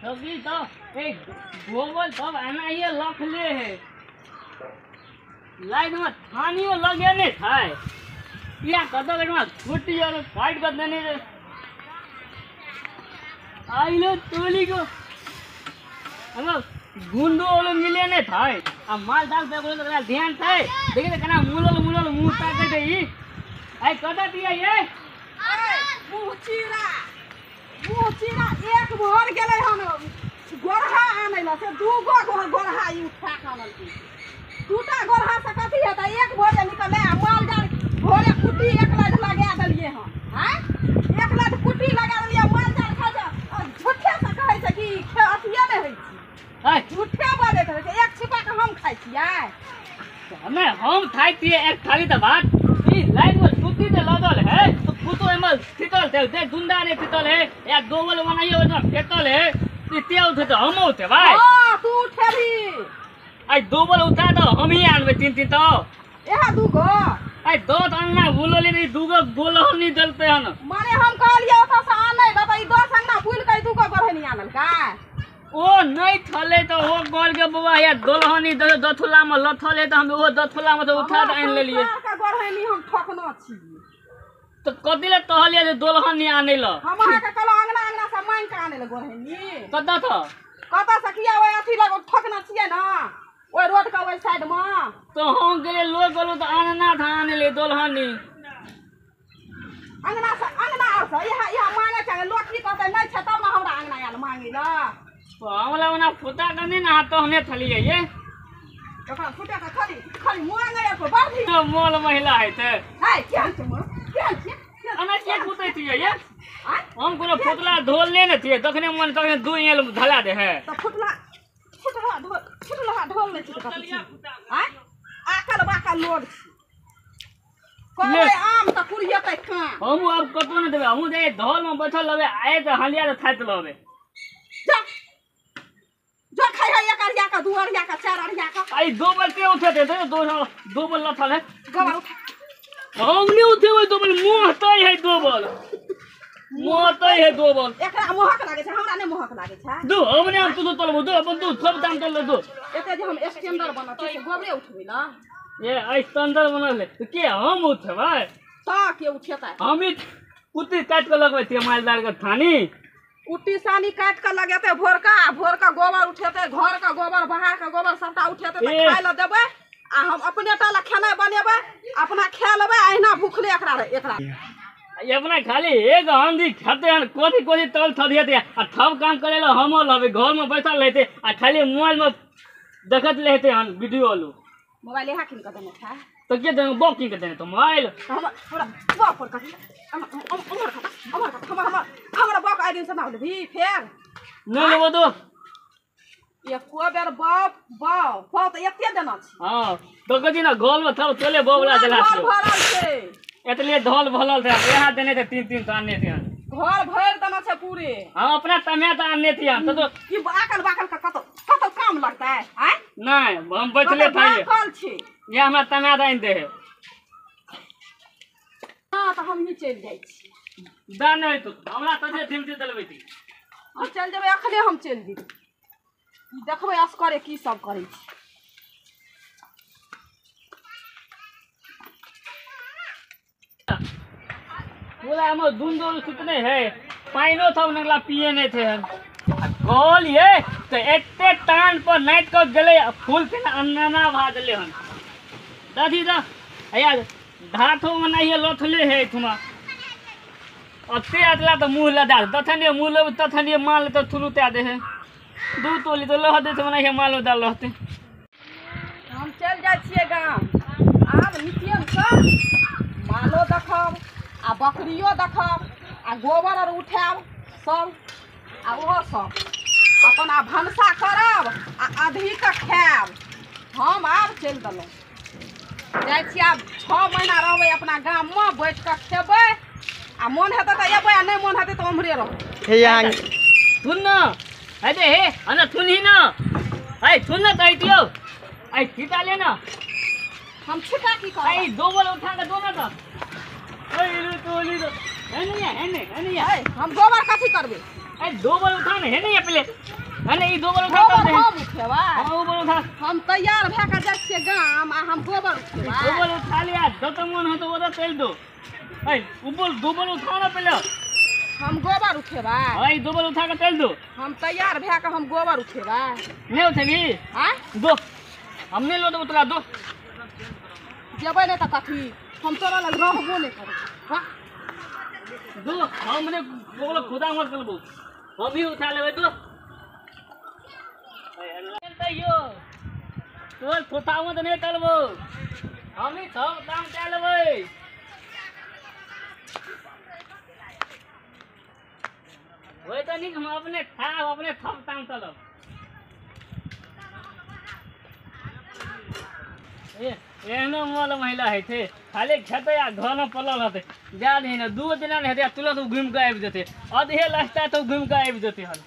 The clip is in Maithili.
सब्जी तो एक गोबर सब एनाहिए लखले है लाइन में थानियो लगे नहीं थाय या कतो में छुट्टी और फाइट कर देने रे आइलो तोली को हम गुंडो वालो मिले नहीं थाय आ माल दाल पे बोलो तो ध्यान थाय देखिए कना मुलल मुलल मुंह ताके दे ई आई कदा दिया ये मुंह चीरा एक भर गेलै हन गोरहा आनै ल से दू गो गोरहा ई उठा के आनलकै दूटा गोरहा से कथी हेतै एक भोरे निकललै आ माल जाल भोरे कुट्टी एक लाख लगा देलियै हन आँय एक लाख कुट्टी लगा देलियै माल जाल खा जा झूठे से कहै छै कि अथिये नहि होइ छै झूठे बजैत रहै छै एक छिपा के हम खाइ छियै हमे हम खाइ छियै एक थाली तऽ भात ई लाइन में सुती ते लगल है तो कुतो एमल फितल थे दे गुंडा ने फितल है या गोवल बनाइयो ओतना फेटल है इते उठे तो हम उठे भाई हां तू उठेबी आई दोबल उठा तो हम ही आनबे तीन तीन तो एहा दूगो आई दो अन्ना भूलली नहीं दूगो गोल हम नहीं दलते हन माने हम कहलिए ओता से आनै ल त ई दस अंगना भूल के दूगो गोरहनी आनल का ओ नहीं थले तो ओ गोल के बाबा या दोलहनी दथुला में लथले तो हम ओ दथुला में तो उठा के आन लेलिए का गोरहनी हम ठकनो छी तो कथि ले कहलिए जे दोलहनी आनै ल हम अहाँ के कहलो अंगना अंगना से मांग के आनै ल गोरहनी कत था कत से किया ओइ अथी लग ठकना छियै ना ओइ रोड के ओइ साइड में तो हम गेले लोग गेलो तो आनना था आने ले दोलहनी अंगना से अंगना और से यहाँ यहाँ मांगे के लोग की कहतै नै छै तब ना हमरा अंगना आयल मांगे ल तो हमला ओना फुटा कने ना तो हमे थलिए ये ओकरा फुटा के खाली खाली मांगे पर बढ़ी तो मोल महिला है ते है केहन छै मोल केहन छै अना के फुटै छियै ये हम कोनो फुटला ढोल ले ने छियै तखने मन तखने दू एल धला दे है त फुटला फुटला ढोल फुटला ढोल नै छै कथि आय आकल बाकल लोग छी कहबै आम त कुरियतै का हम आब कतो ने देबै हमहु जे ढोल में बैठल रहबै आए त हलिया त थाइत रहबै जा जो खाइ है एक अरिया का दू अरिया का चार अरिया का आई दो बल के उठे थे दो दो बल लथल है गोबर उठा हम नहीं उठे दो बल मुंह तय है दो बल मुंह तय है दो बल एकरा मोहक लागे छै हमरा नै मोहक लागे छै दू हमने हम तू तलबो दो अपन दू सब दाम तल दो एते जे हम स्टैंडर्ड बनल छी से गोबरे उठबै ल ये स्टैंडर्ड बनल है के हम उठबै त के उठेतै हम ही कुत्ती काट के लगबै छियै मालदार के थानी कुट्टी सानी काट के लगेतै भोरका भोरका गोबर उठेतै घर का गोबर बाहर का गोबर सबटा उठेतै त खाइ ल देबै आ हम अपने टा ल खेनाइ बनेबै अपना खा लेबै अहिना भूखले एकरा एकरा अपना खाली एक आंधी खाते हन कोथी कोथी तल थदियते आ थब काम करे ल हम लबे घर में बैठल रहते आ खाली मोबाइल में देखत रहते हन वीडियो लो मोबाइल यहाँ किन के देने छै तो के देने बो किन के देने तो मोबाइल हमर हमरा बाप पर कथी हमर खाता हमर हमर हमर हमरा बाप आइ दिन से ना लेबी फेर नै लेबो तो एको बेर बाप बाप बाप त एते देना छी हां तो कथी ना गोल में थब तोले बोवला देला घर भरल छै एतले ढोल भरल छै यहाँ देने थे तीन तीन आनने थे घर भर देना छै पूरे हम अपना तमे त आनने थे तो ई आकल बाकल के कतो कतो काम लगतै आय नै हम बैठले थे बाकल छी ये हमरा तमे त आनि दे है हां त हम ही चलि जाइ छी दा नै तो हमरा तते थिमती दलबै छी हम चलि जेबै अखने हम चलि जेबै ई देखबै असकरे की सब करै छी बोला हमर दून सुतने है पाइनो था नगला पिए नहीं थे हम गोल ये तो एते तान पर नाइट के गेले फूल के अन्ना भा देले हन दादी दा अया धाथो मनाइए लथले है थुमा अते अतला तो मुंह लदा तथने मुंह लब तथने माल तो थुलु ते दे है दू तोली तो लह दे मनाइए माल दाल रहते हम चल जाइ छियै गाम आब नित्यम से मालो देखब आ बकरियो देखब आ गोबर आर उठायब सब आ ओहो सब अपन आ भनसा करब आ आधी के खायब हम आब चलि देलहुँ जाइ छी आब 6 महीना रहबै अपना गाममे बैठ कऽ खेबै आ मोन हेतै तऽ एबै आ नहि मोन हेतै तऽ ओम्हरे रहबै सुन न अरे हे अना सुनही न ऐ सुन न तऽ अइतियौ ऐ छिटा ले न हम छिटा की करब ऐ दो बल उठा के दो न तऽ ऐ तोली तो एने एने एने हम गोबर कथी करबै ए दो बार उठा ने है नहीं पहले है नहीं दो बार उठा गोबर हम उठेबै। हां गोबर उठा। हम तैयार भए के जाइ छियै गाम आ हम गोबर उठेबै। गोबर उठा लिया जत मन हो तो ओदा चल दो। ए उबल दो बार उठा ना पहले। हम गोबर उठेबै। हां ई दो बार उठा के चल दो। हम तैयार भए के हम गोबर उठेबै। नहीं उठेगी आ दो हमने लो दो उतला दो। जेबै नै त कथी हम तोरा लग रहबो नै करबै। हां दो हमने बोलो खुदा मत करबो हम ही उठा लेबै दो। तैयो तोर खोता मत नहीं चलबो हम ही सब काम कर लेबै। वही तो नहीं हम अपने था अपने थप काम चलब। एहनो मोल महिला है थे खाली खेते आ घर में पलल हते जा नहीं ना 2 दिना नहीं हेतै तुरंत घूम के आबि जेतै अधे लस्ता तो घूम के आबि जेतै हन।